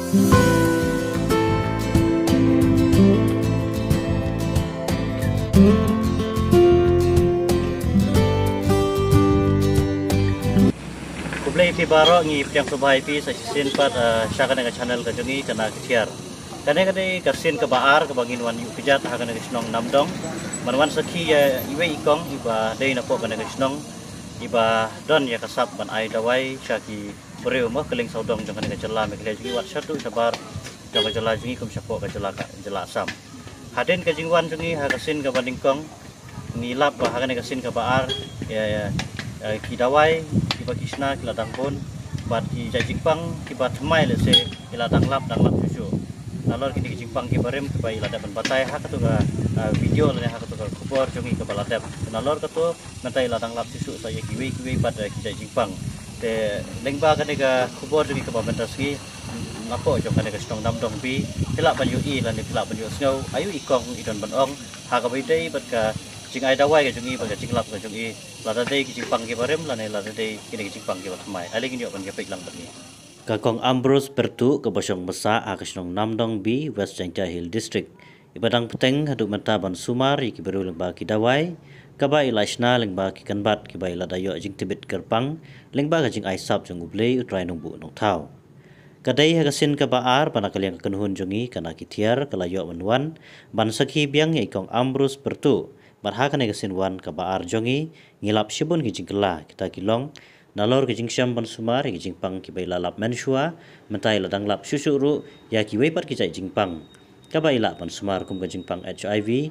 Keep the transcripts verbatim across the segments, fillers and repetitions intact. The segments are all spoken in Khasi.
Khublei phi baroh, ngi pdiang sngewbha ïa phi sa shisien pat, eh, sha kane ka channel ka jong ngi, Ka Na Ki Thiar. Kane ka dei ka sien kaba ar kaba ngin wan ïuh kjat ha kane ka shnong Namdong. Ban wan sakhi ïa iwei i kong iba dei napoh kane ka shnong, iba don ïa ka sap ban ai dawai sha ki briew mo kylleng sawdong jong kane ka jylla Meghalaya jong ngi, wat shaduh shabar jong ka jylla jong ngi kum shapoh ka jylla ka, jylla Assam. Hadien ka jingwan jong ngi ha ka sien kaba nyngkong, ngi lap ba ha kane ka sien kaba ar, ïa, ïa, ïa, ki dawai kiba ki shna ki la dang bun, bad ki jait jingpang kiba thymmai lehse ki la dang lap, dang lap shuh shuh. Nalor kine ki jingpang kiba rim kiba i la dep ban batai ha kato ka, ah, video lane ha kato ka khubor jong ngi kaba la dep. Nalor kato mynta i la dang lap shuh shuh sa ïa kiwei kiwei pat, eh, ki jait jingpang. Te lyngba kane ka khubor jong ngi kaba mynta sngi, napoh jong kane ka shnong Namdong B, phi lah ban ïohi lane phi lah ban ïohsngew aïu i kong i don ban ong ha kaba ïadei bad ka jingai dawai ka jong i bad ka jinglap ka jong i, lada dei ki jingpang kiba rim lane lada dei kine ki jingpang kiba thymmai. Ale ngin ïoh ban ïapeit lang bad ngi. Ka Kong Ambrose Pyrtuh kaba shong basa ha ka shnong Namdong B, West Jaintia Hills District, iba dang bteng haduh mynta ban sumar ïa ki briew lyngba ki dawai kaba i la shna lyngba ki kynbat kiba i la da ïoh jingtbit kyrpang lyngba ka jingai sap jong U Blei U Trai Nongbuh Nongthaw. Ka dei ha ka sien kaba ar ba na ka liang ka kynhun jong ngi Ka Na Ki Thiar ka la ïoh ban wan ban sakhi biang ïa i Kong Ambrose Pyrtuh. Bad ha kane ka sien wan kaba ar jong ngi, ngi lap shibun ki jingkylla, kita ki long nalor ki jingshem ban sumar ïa ki jingpang kiba i la lap mynshuwa, mynta i la dang lap shuh shuh ruh ïa kiwei pat ki jait jingpang kaba i lah ban sumar kum ka jingpang H I V,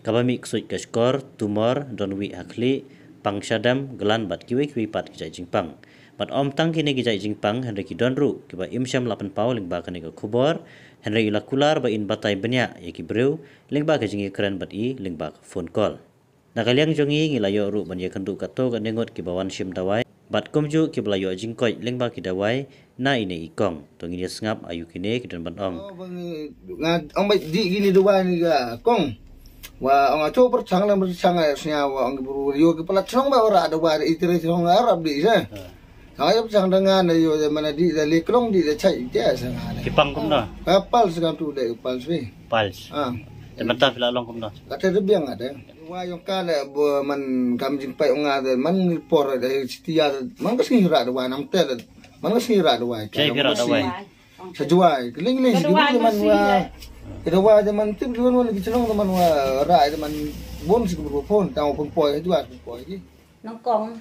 kaba mih ksuid ka shkor, tumor, don wih ha khlieh, pang shadem, gland bad kiwei kiwei pat ki jait jingpang. Bad ym tang kine ki jait jingpang hynrei ki don ruh kiba im shem la pynpaw lyngba kane ka khubor, hynrei i la kular ba in batai bniah ïa ki briew lyngba ka jingïakren bad i lyngba ka phone call. Na ka liang jong ngi, ngi la ïoh ruh ban ïakynduh katto katne ngut kiba wan shim dawai bad kumjuh kiba la ïoh jingkoit lyngba ki dawai na ine i kong. To ngin ïa sngap aïu kine ki don ban ong. Oh, ba ngi, nga ong ba dih kine dawai ne ka kong. Wa ong ato pyrchang lang pyrchang ai sngap wa ong ki bru ïoh ki palat shnong ba ora dawai i tire shnong Arab dih sa. Sa ïa pyrchang da nga na ïoh da mana dih da le klong dih da chai ïa sa nga. Ki pang kumno? Ka pal sa kam tu de pal swi. Pal. Ah. Te mynta phi la long kumno? Kata de biang ada. Wa ïong ka le bo man kam jingpait ong nga de man por de setia de man ka sngi ra dawai nam te de man ka sngi ra dawai. Jai phi ra dawai. Sa dawai kling kling si man wa. Ka dawai de man tip de man ki chnong de man wa ra de man bon si ko phone tang pun poi dawai pun poi ki. Nang kong.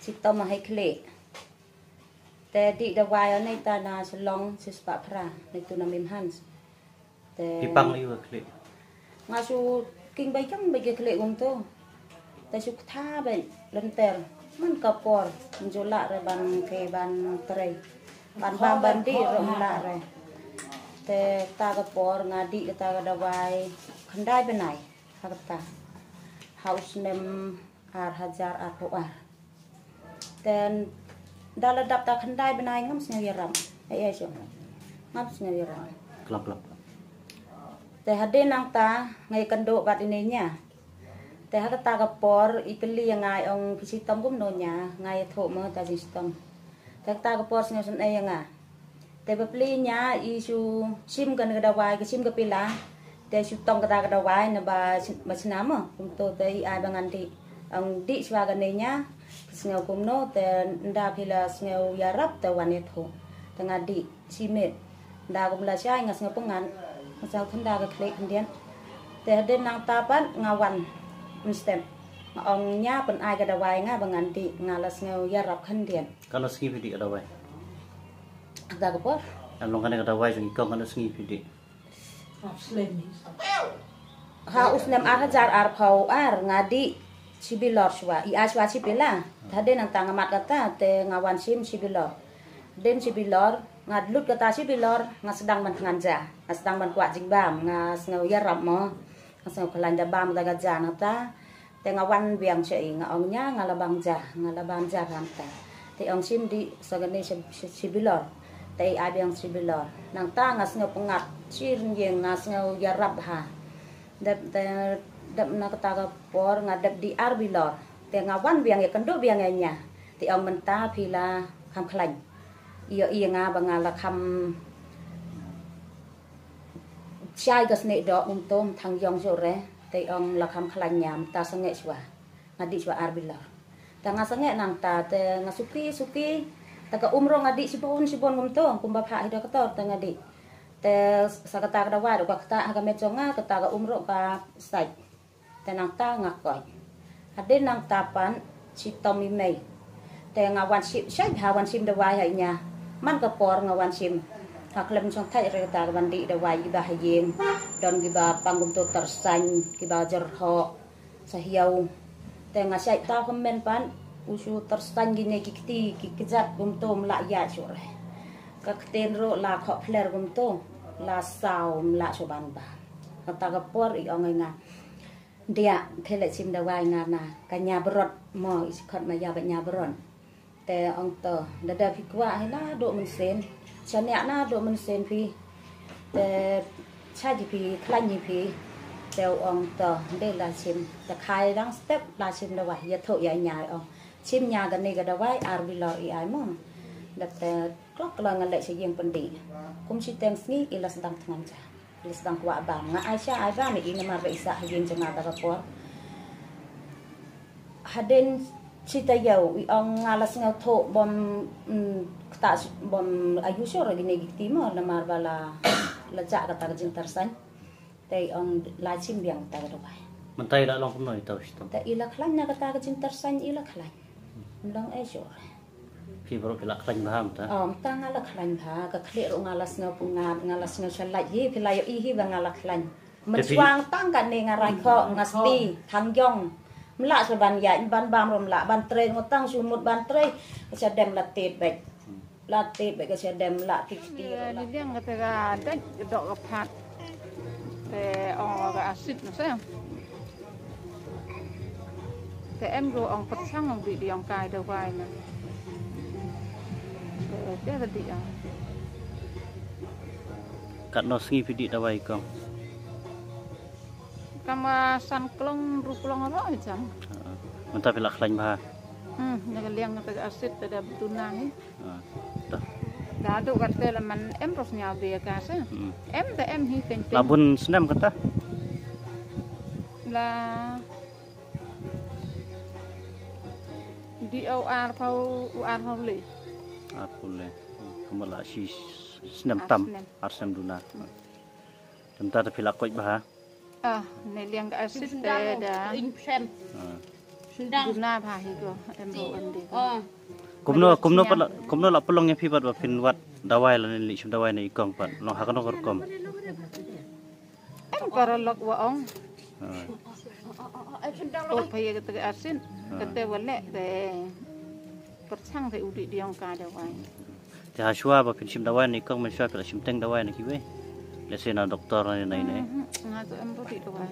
Chitom ha khlieh. Te dih dawai ane ta na Shillong, shu spah phra, ne tu na Mimhans. Te ki pang ïa ka khlieh. Nga shu king bai jong bai ka khlieh kumto. Te shu ktha bai lynter. Man ka por, nju lah re ban ke ban trei. Ban bam ban dih re ym lah re. Te ta ka por nga dih ta ka dawai khyndai bnai. Ha kata. Ha u snem ar hajar arphew ar. Te da la dap ta khyndai bnai ngam sngew ïarap. Ai ai shu. Ngam sngew ïarap. Klap klap. Te hadien nangta nga ïakynduh bad ine ïa nga. Te ha kata ka por i kylli ïa nga ong phi shitom kumno ïa nga, nga ïathuh mo ta jingshitom. Te ha kata ka por sngew sngewsynei ïa nga. Te bapli ïa nga i shu shim kane ka dawai, ka shim ka pila. Te shu tong kata ka dawai naba shna mo. Kumto te i ai ba ngan dih. Ong dih shuwa kane ïa nga. Ka sngew kumno te nda phi la sngew ïarap te wan ïathuh. Te nga dih shi miet. Nda kum la shai nga sngew pyngngad. Nga sngew thnda ka khlieh khyndiat. Te hadien nangta pat nga wan mynstep. Nga ong ïa pyn ai ka dawai nga ba ngan dih, nga la sngew ïarap khyndiat. Katno sngi phi dih ka dawai? Kata ka por. Em long kane ka dawai jong i kong katno sngi phi dih? Ha u snem ar hajar arphew ar nga dih shi bilor shuwa. I ai shuwa shi pila. Hadien nangta nga mad kata te nga wan shim shi bilor. Hadien shi bilor nga lut kata shi bilor nga sdang ban thngan ja. Nga sdang ban kwah jingbam, nga sngew ïarap mo. Nga sngew khlaiñ da bam da ka ja nangta. Te nga wan biang sha i nga ong ïa nga, nga la bang ja, nga la bang ja bha nangta. Te ong shim dih sa kane shi, shi, shi bilor. Te i ai biang shi bilor. Nangta nga sngew pyngngad shi ryngïeng, nga sngew ïarap bha. Dep te dep na kata ka por nga dep dih ar bilor. Te nga wan biang ïakynduh biang ïa nga. Te ong mynta phi la kham khlaiñ. Ïohi ïa nga ba nga la kham shai ka snieh doh kumto, thang ïong shuh re. Te ong la kham khlaiñ ïa nga, mynta sangeh shuwa. Nga dih shuwa ar bilor. Te nga sangeh nangta, te nga suki suki. Te ka um ruh nga dih shibun shibun kumto, kumba phah hi doktor te nga dih. Te sa kata ka dawai ruh ka ktah ha ka met jong nga, kata ka um ruh ka sait. Te nangta nga koit. Hadien nangta pat shitom i mei. Te nga wan shim, shai bha wan shim dawai ha ïa nga. Man ka por nga wan shim. Nga khlem shong thait re kata ka ban dih dawai, kiba ha ïing. Don kiba pang kumto tyrsain, kiba jyrhoh. Sa hiau. Te nga shait ta kmen pat, u shu tyrsain kine ki kti, ki kjat kumto, ym lah ïaid shuh re. Ka ktien ruh la khohphler kumto, la saw, ym lah shuh ban bam. Kata ka por i ong ïa nga, Diah, phi leit shim dawai nga na ka Nia Brot mo, i khot ma ïa ba Nia Brot. Te ong to, lada phi kwah hi naduh mynsiem, shaniah naduh mynsiem phi. Te shait hi phi, khlaiñ hi phi. Te u ong to, de la shim. Te khai dang step la shim dawai, ïathuh ïa nia, ong. Shim nia kane ka dawai ar bilor i ai mo. Da te klok la nga leit sha ïing pyndih. Kum shiteng sngi i la sdang thngan ja. Lis dang kwah bam. Nga ai sha ai bam i namar ba i sah ha ïing jong nga ta ka por. Hadien shi taïew i ong nga la sngewthuh bym, mm, kata bym ayu shuh ïa kine ki kti mo namar ba la, la jah kata ka jingtyrsain. Te i ong la shim biang kata ka dawai. Mynta i la long kumno i tau shitom? Te i la khlaiñ na kata ka jingtyrsain i la khlaiñ. Ym long ei shuh. Phi baroh phi la khlaiñ bha mynta? Oh, mynta nga la khlaiñ bha, ka khlieh ruh nga la sngew pyngngad, nga la sngew shalait hi, phi la ïohi hi ba nga la khlaiñ. Te phi Mynshuwa tang kane nga rang khoh, nga sti, thang ïong. Ym lah shuh ban ïaid, ban bam ruh ym lah, ban trei ruh tang shu mut ban trei. Ka shadem la tied beit. La tied beit ka shadem, la tied kti ruh la. Liang kata ka dait ka doh ka phad. Te ong ka acid na se. Te em ko ong pyrshang ong dih dih ong kai dawai na. Te te ka dih ah. Katno sngi phi dih dawai kong? Kama san klong ru klong ro jam. Ha, mynta phi la khlaiñ bha? Hmm, na ka liang kata ka acid te da btuna hi. Ha, to. Da du kata la man em ros nya be ka sa. Hmm. Em te em hi ken. La bun snem kata? La Di au ar pau, u ar pau le. Ar pau le. Kumba la shi snem tam, ar snem duna. Mynta te phi la koit bha? Ah, ne liang ka acid te da. Ing phem. Ah. Sendang. Duna bha hi ko, em ro em de. Ah. Kumno, kumno pala, kumno la pynlong ïa phi pat ba phin wad dawai lane leit shim dawai na i kong pat. Long ha kano ka rukom? Em paralok wa ong. Ah. Oh, pha ïa kata ka acid. Ah. Kata wa leh te pyrshang te u dih dih ong ka dawai. Te ha shuwa ba phin shim dawai na i kong, mynshuwa phi la shim teng dawai na kiwei? Lehse na doktor na nai nai. Mhm. Nga tu em ru dih dawai.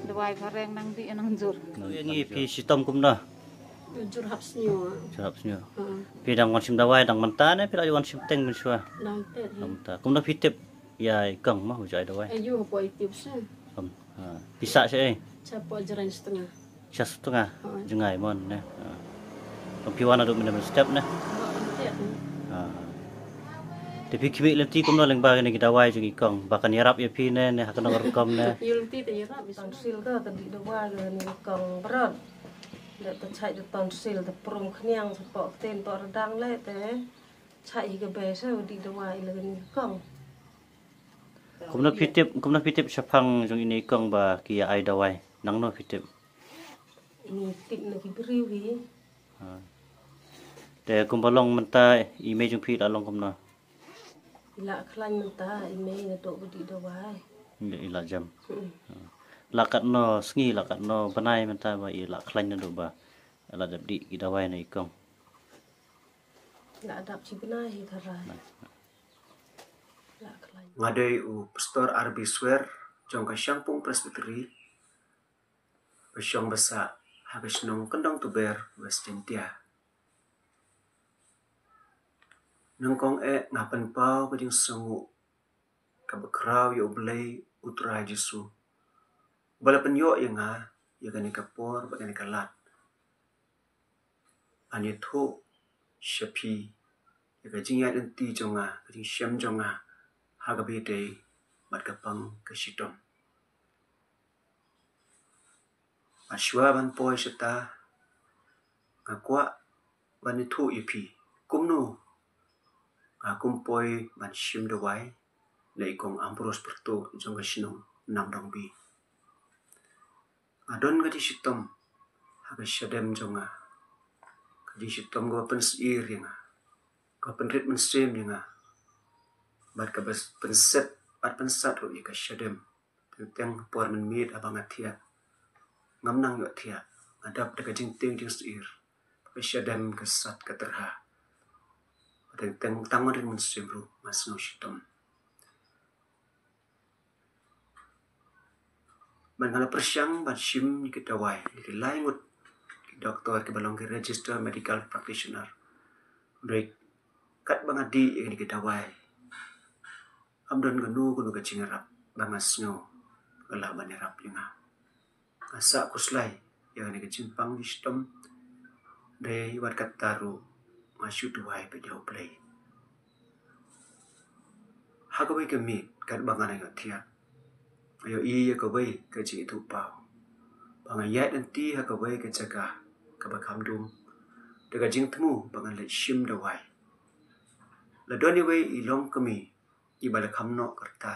Dawai phareng nang dih nang jur. Ngi phi shitom kumno? Jur hap snyo. Jur hap snyo. Ha. Phi dang wan shim dawai dang mynta ne phi la wan shim teng mynshuwa? Dang tet. Dang mynta. Kumno phi tip ïa i kong mo u ju ai dawai? Ayu hapoh YouTube sha. Kum, ha. Phi sah sha ei? Sha hapoh Jraiñ Sutnga. Sha Sutnga? Ha. Jngai mon ne. Ha. Kum phi wan naduh mynne mynstep ne? Ha, mynstep ne. Ha. Te phi khmih lynti kumno lyngba kine ki dawai jong i kong ba kan ïarap ïa phi ne, ne ha kano ka rukom ne? Ïa lynti te ïarap ïa tonsil ka, te dih dawai kane i kong brot. Da te chait da tonsil te prum khniang shapoh ktien poh redang le te chait hi ka bei sa u dih dawai ïa kane i kong. Kumno phi tip, kumno phi tip shaphang jong ine i kong ba ki ïa ai dawai? Nangno phi tip? Ngi tip na ki briew hi. Ha. Te kumba long mynta i mei jong phi la long kumno? I la khlaiñ mynta i mei naduh ba dih dawai. I la jem. Hmm. Ha. La katno sngi, la katno bnai mynta ba i la khlaiñ naduh ba la dep dih ki dawai na i kong? La dap shi bnai hi tharai. Nga dei u Pastor R B Swer jong ka Shangpung Presbytery ba shong ba sah ha ka shnong Kyndong Tuber, West Jaintia. Nyngkong eh nga pynpaw ka jingsngewnguh kaba khraw ïa U Blei U Trai Jisu ba la pynïoh ïa nga ïa kane ka por bad kane ka lad ban ïathuh sha phi ïa ka jingïaid lynti jong nga, ka jingshem jong nga ha kaba ïadei bad ka pang ka shitom. Bad shuwa ban poi shata, nga kwah ban ïathuh ïa phi kumno nga kum poi ban shim dawai na i Kong Ambrose Pyrtuh jong ka shnong Namdong B. Nga don ka jingshitom ha ka shadem jong nga, ka jingshitom kaba pynsyier ïa nga, kaba pynrit mynsiem ïa nga, bad kaba pynset bad pynsat ruh ïa ka shadem. Teng teng por mynmiet haba nga thiah, ngam nang ïohthiah, nga dap da ka jingtieng jingsyier, ka shadem ka sat ka tyrha. Teng teng tang rit mynsiem ruh nga sngew shitom. Bad nga la pyrshang ban shim ïa ki dawai na ki lai ngut ki doktor kiba long ki registered medical practitioner. Hynrei katba nga dih ïa kine ki dawai, ym don kano kano ka jingïarap ba nga sngew ka lah ban ïarap ïa nga. Nga sah khuslai ïa kane ka jingpang jingshitom. Hynrei wat kata ruh nga shu duwai bad ïa U Blei. Ha kawei ka miet katba nga nang ïohthiah, nga ïohi ïa kawei ka jingithuhpaw ba nga ïaid lynti ha kawei ka jaka kaba kham dum da ka jingthmu ba ngan leit shim dawai. La don iwei i longkmie iba la kham noh ka rta,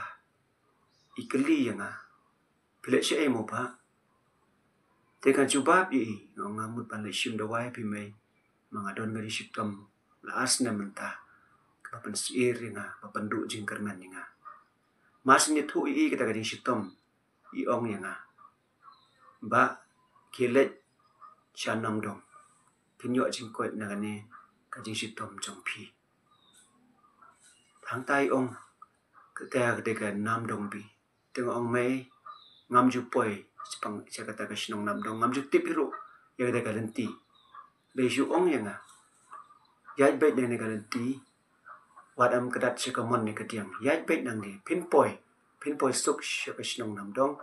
i kylli ïa nga, "Phi leit shaei mo bah?" Te nga jubab ïa i, nga ong, "Nga mut ban leit shim dawai phi mei, ma nga don ka jingshitom la ar snem mynta kaba pynsyier ïa nga, ba pynduh jingkyrmen ïa nga." Mar shu ïathuh ïa i kata ka jingshitom, i ong ïa nga, "Bah, khie leit sha Namdong, phin ïoh jingkoit na kane ka jingshitom jong phi." Hangta i ong, "Kata ka dei ka Namdong B." Te nga ong, "Mei, ngam ju poi shaphang sha kata ka shnong Namdong, ngam ju tip hi ruh ïa kata ka lynti." Hynrei shu ong ïa nga, "Ïaid beit na kane ka lynti, wat ym kdat sha kamon ne kadiang, ïaid beit nangne, phin poi, phin poi suk sha ka shnong Namdong,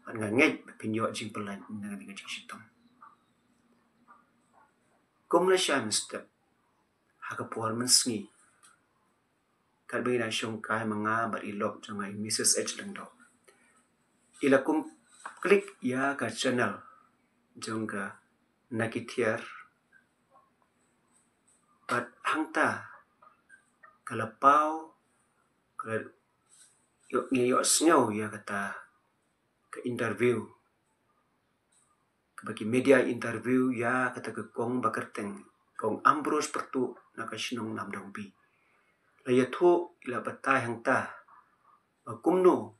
bad nga ngeit ba phin ïoh jingpyllait na kane ka jingshitom." Kum lashai mynstep, ha ka por mynsngi, katba ngi dang shongkai ma nga bad i lok jong nga, i Missus H Lyngdoh, i la kum click ïa ka channel jong ka Na Ki Thiar. Bad hangta ka la paw, ka la ïoh, ngi ïoh sngew ïa kata ka interview, kaba ki media interview ïa kata ka kong ba kyrteng Kong Ambrose Pyrtuh na ka shnong Namdong B. La ïathuh, i la batai hangta ba kumno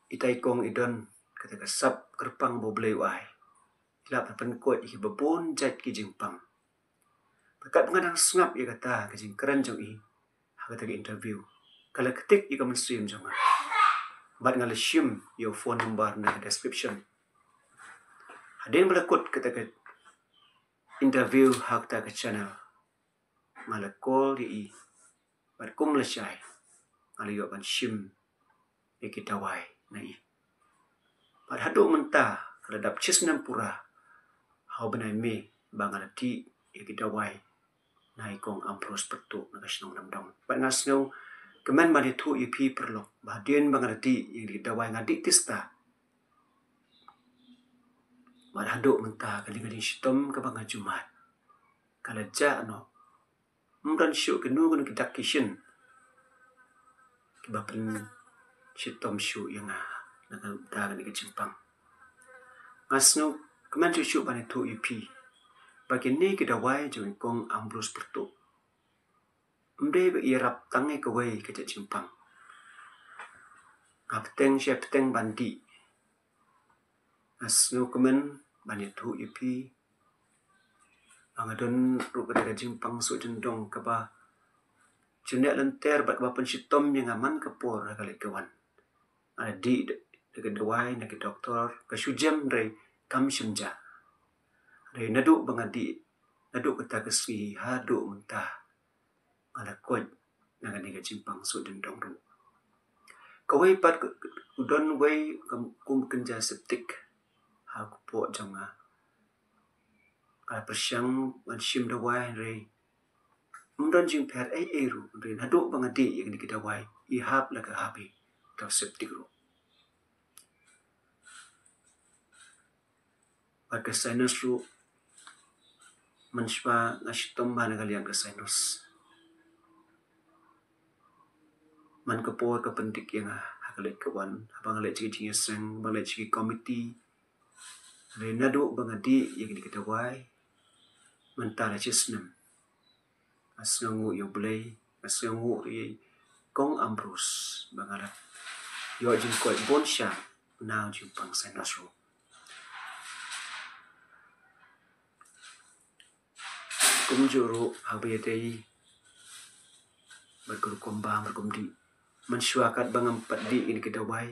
itai i kong i don kata ka sap kyrpang ba U Blei u ai, i la pynkoit ïa kiba bun jait ki jingpang. Bad katba nga dang sngap ïa kata ka jingkren jong i ha kata ka interview, ka la ktik ïa ka mynsiem jong nga. Bad nga la shim ïa u phone number na ka description. Hadien ba la kut kata ka interview ha kata ka channel, nga la call ïa i, bad kum lashai nga la ïoh ban shim ïa ki dawai na i. Bad haduh mynta ka la dap shisnem pura ha u bnai May ba nga la dih ïa ki dawai na i Kong Ambrose Pyrtuh na ka shnong Namdong. Bad nga sngewkmen ban ïathuh ïa phi paralok ba hadien ba nga la dih ïa ki dawai, nga dih tista, bad haduh mynta kane ka jingshitom kaba nga ju mad ka la jah noh. Ym don shuh kino kino ki dak ki shin kiba pynshitom shuh ïa nga na ka bynta kane ka jingpang. Nga sngewkmen shuh shuh ban ïathuh ïa phi ba kine ki dawai jong i Kong Ambrose Pyrtuh ym dei ba i ïarap tang ïa kawei ka jait jingpang. Nga bteng sha bteng ban dih. Nga sngewkmen ban ïathuh ïa phi ba nga don ruh kata ka jingpang suh jyndong kaba ju neh lynter bad kaba pynshitom ïa nga man ka por ha ka leit ka wan. Nga la dih da ki dawai na ki doktor, ka shu jem hynrei kam shym jah. Hynrei naduh ba nga dih, naduh kata ka sngi haduh mynta, nga la koit na kane ka jingpang suh jyndong ruh. Kawei pat ka, ka, u don wei ka kum kynja septic ha kpoh jong nga. Nga la pyrshang ban shim dawai hynrei Ym don jingpher ei ei ruh, hynrei naduh ba nga dih ïa kine ki dawai, i hap la ka hap i, to septic ruh. Bad ka sinus ruh, mynshuwa nga shitom bha na ka liang ka sinus. Man ka por ka pyndik ïa nga ha ka leit ka wan, haba nga leit sha ki jingïaseng, haba nga leit sha ki komiti. Hynrei naduh ba nga dih ïa kine ki dawai, mynta la shisnem. Nga sngewnguh ïa U Blei, nga sngewnguh ïa i Kong Ambrose ba nga la ïoh jingkoit bun sha na u jingpang sinus ruh. Kumjuh ruh haba ïadei bad ka rukom bam rukom dih. Mynshuwa katba ngam pat dih ïa kine ki dawai,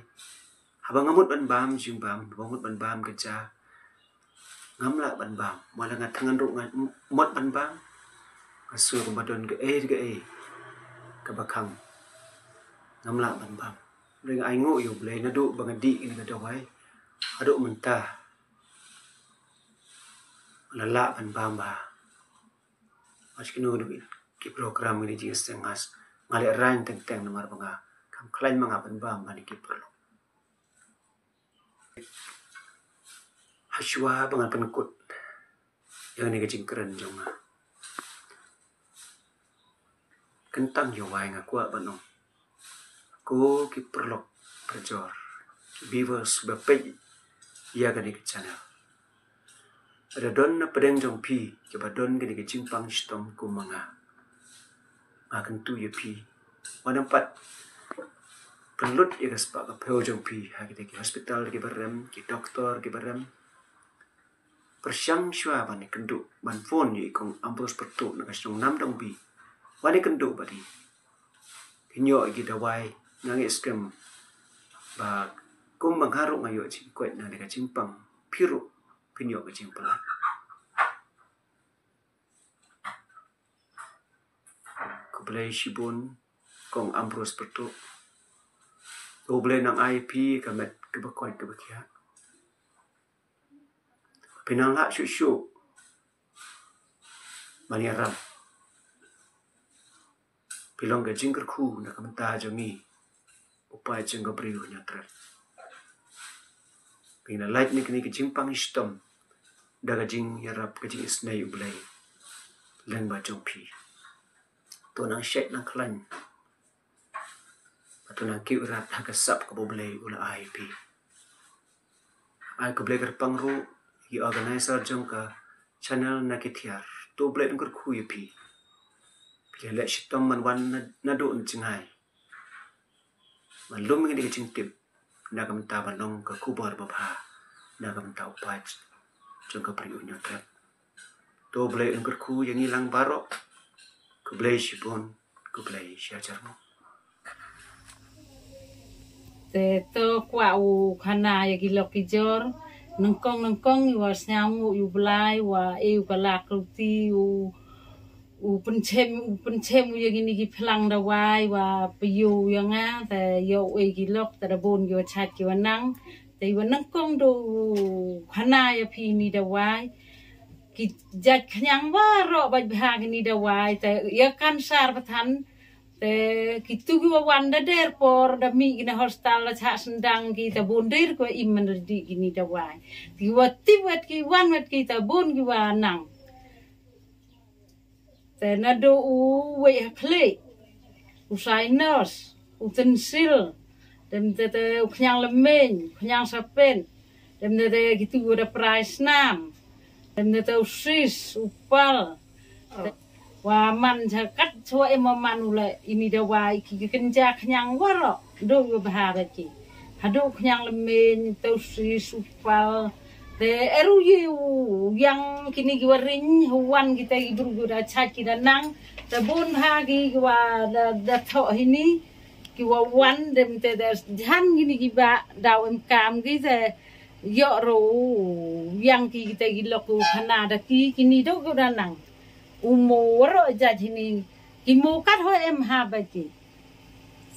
haba nga mut ban bam jingbam, haba nga mut ban bam ka ja, ngam lah ban bam. Wat la nga thngan ruh nga mut ban bam, nga sngew kumba don kaei kaei kaba khang, ngam lah ban bam. Hynrei nga ainguh ïa U Blei naduh ba nga dih ïa kine ki dawai haduh mynta nga la lah ban bam bha. Bad kino kino ki program kine ki jingïaseng, nga lehrain teng teng namar ba nga kham khlaiñ ma nga ban bam bad ki paralok. Hashwa ba ngan pynkut ïa kane ka jingkren jong nga, kyntang ïa wai nga kwah ban ong, ko ki paralok parajor, ki viewers ba peit ïa kane ka channel, lada don na pdeng jong phi kiba don kane ka jingpang shitom kum ma nga, nga kyntu ïa phi, wat nym pat pynlut ïa ka spah ka phew jong phi ha kita ki hospital kiba rem, ki doktor kiba rem. Pyrshang shuwa ban ïakynduh, ban phone ïa i Kong Ambrose Pyrtuh na ka shnong Namdongbi, ban ïakynduh bad i. Phin ïoh ïa ki dawai, nga ngeit skhem ba kumba nga ruh nga ïoh jingkoit na ka jingpang, phi ruh phin ïoh ka jingpyllait. Khublei shibun Kong Ambrose Pyrtuh. To U Blei nang ai phi ka met kaba koit kaba khiah. Phin nang lah shuh shuh ban ïarap. Phi long ka jingkyrkhu na ka bynta jong ngi, u paid jong ka Bri u Hynñiewtrep. Phi nang lait na kine ki jingpang shitom da ka jingïarap, ka jingisynei U Blei lyngba jong phi. To nang shait nang khlaiñ, bad to nang kiew rat ha ka sap kaba U Blei u la ai phi. Ai khublei kyrpang ruh ïa ki organizer jong ka channel Na Ki Thiar. To U Blei un kyrkhu ïa phi. Phi la leh shitom ban wan na, naduh na jngai, ban lum ïa kane ka jingtip na ka bynta ban long ka khubor babha na ka bynta u paid jong ka Bri u Hynñiewtrep. To U Blei un kyrkhu ïa ngi lang baroh. Khublei shibun, khublei shihajar nguh. Te to kwah u khana ïa ki lok ki jor, nyngkong nyngkong ïa u sñiawngooh ïa U Blai, wa e u ka lak ruti, u, u pynchem, u pynchem u ïa kini ki phlang dawai, wa pynïoh ïa nga, te ïoh u e ki lok, te da bun ki wa chait ki wa nang, te ïa wa nyngkong do u khana ïa phi ini dawai, ki jait khñiang waroh bad bha kini dawai, te ïa kansar pathan, te kitu ki wa wan da der por da mih kine hostel la chah sendang ki ta bun der ko im man da dih kini dawai. Ki wa tip wet ki wan wet ki ta bun ki wa nang. Te nado u wei ha khlieh, u sinus, u tonsil, dem te te u khñiang lymmeñ, u khñiang sapet, dem te te kitu wa da prai snam, dem te te u sis, u pal, wa man cha kat chwa em wa man u le ini dawai ki, ki kynja khñiang waroh, do ïa bha ba ki. Hado khñiang lymmeñ, to sis, u pal. Te eru ïa u, yang kini ki wa ring, wan kita ki bru da chait ki da nang. Te bun ha ki, ki wa da, da thoh hini, ki wa wan dem te da jan kini ki ba daw em kam ki te ïoh ro yang ki kita ki lok u khana da ki, kini do ki da nang. U mo waroh jait hini, ki mo kat ho em ha ba ki.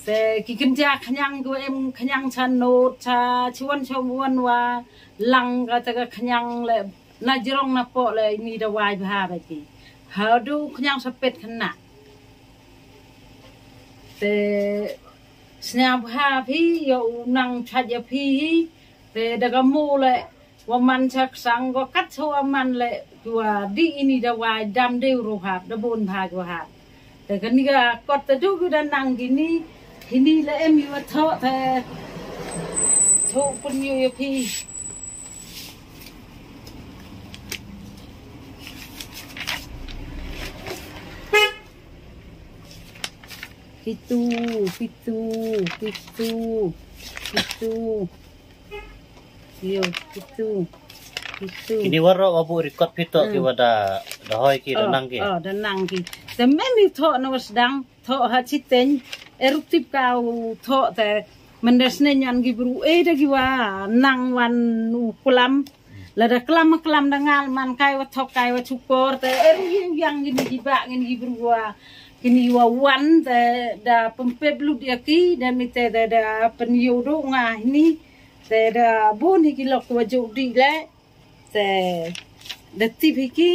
Te ki kynja khñiang ki wa em khñiang cha not, cha chiwan cha wan wa lang ka te ka khñiang le na jrong na poh le ini dawai bha ba ki. Hado khñiang sapet khana. Te sñiaw bha phi, ïoh u nang chait ïa phi hi. Te da ka mo le wa man cha ksang, wa kat cha wa man le, wa dih ini dawai dam dei ruh hap, da bun bha wa hap. Te kani ka kot te du ki da nang kini, kini le em ïa wa thoh te thoh pun ïa phi. Kitu, kitu, kitu, kitu. Yo, kitu, kitu. Kini waroh wa buh record phi to ki wa da, da hoi ki, da nang ki. Oh, da nang ki. Te mem i thoh na wa sdang, thoh ha chiteng, e ruh tip ka u thoh te, mynda sneng wan ki bru, e da ki wa nang wan u klam. Lada klam klam da ngal man kai wa thok kai wa chukor te, e ruh ïa u yang kini ki ba kini ki bru wa, kini wa wan te da pynpep lut ïa ki, da mi te da, da pynïoh du nga hini, te da bun hi ki lok wa juk dih le, te da tip hi ki,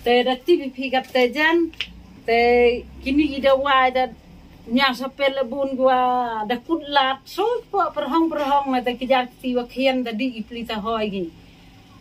te da tip hi phi kat te jan, te kini ki dawai da ñiaw sa pel le bun wa da kut lat, so po pyrhong pyrhong na te ki jar ti wa khian da dih i pli ta hoi ki.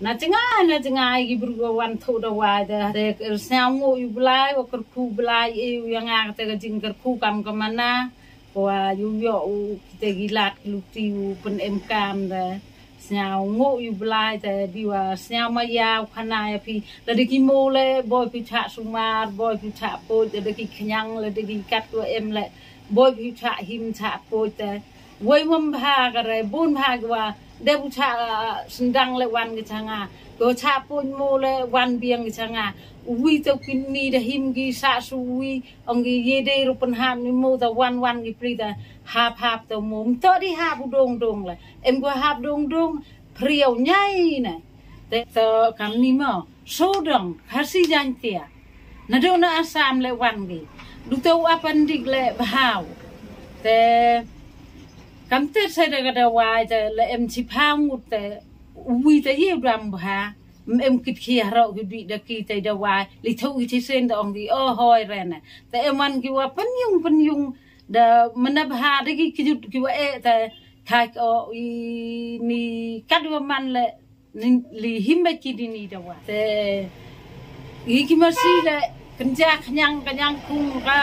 Na chngai, na chngai ki bru wa wan thoh dawai da, te sñiaw nguh ïa u Blai, wa kyrkhu Blai, e u ïa nga te ka jingkyrkhu kam ka mana, wa ïoh ïoh u kite ki lad ki luti u pynem kam da. Sñiaw nguh ïa u Blai te di wa sñiaw ma ïa u khana ïa phi. Lada ki mo le boi phi chah sumar, boi phi chah poj, lada ki khñiang, lada ki kat wa em le boi phi chah him chah poj te. Wei wam bha ka re, bun bha ki wa dep u chah, ah, sendang le wan ki cha nga. Ko chah poj mo le wan biang ki cha nga. Uwi te kini da him ki sa su uwi, ong ki ye dei ruh pynhap ni mo ta wan wan ki pli ta hap hap ta mo. Mto di hap u dong dong le. Em ko hap dong dong, priaw ñiai ne. Te to kam ni mo. Sodong, Khasi Jaintia. Naduh na Assam le wan ki. Du to u apandik le bhaw. Te kam te sa da ka dawai te le em chi phaw ngut te uwi te ye u dam bha. Em kit khia hrok ki bih da ki te dawai. Li thok ki chi sen da ong ki, oh, hoi re na. Te em wan ki wa pynyung, pynyung. Da mana bha da ki kijut ki wa eh te. Thak o i ni kat wa man le ni, li him ba ki di ni dawai. Te i ki masi le kynja khñiang, khñiang khung ka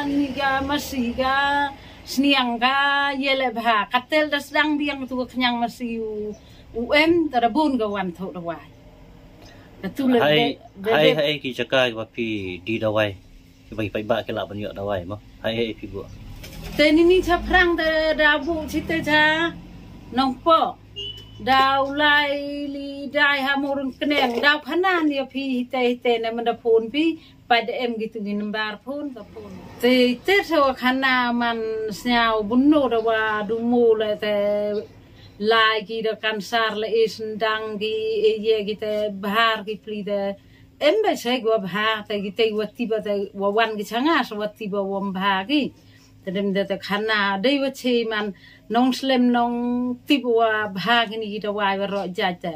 ni ka masi ka sniang ka ye le bha. Kat te da sdang biang tu ka khñiang masi u, u em, ta da bun ka wan thoh dawai. Ka tu le hai, be, be, hai, be. Hai ki jaka ki ba phi di dawai. Ki ba ki paidbah ki lah ban ïoh dawai mo. Hai, hai phi buh. Te ni ni cha phrang da, da buh chi te cha Nongpoh. Da u lai li dai ha Mawryng Kneng. Da u khana ni phi hi te hi te ne mynda phone phi. Pat da em ki tu ki nambar phone ka phone. Te te sa wa khana man sñiaw bun no da wa du mo le te lai ki da kansar le i sendang ki i ye ki te bhar ki pli te. Em ba sa ki wa bha te ki te wa ti ba te wa wan ki cha nga sa wa ti ba wa bha ki. Te dem de te khana dei wa chi man nong slem nong ti ba wa bha ki ni ki dawai wa ro jait te.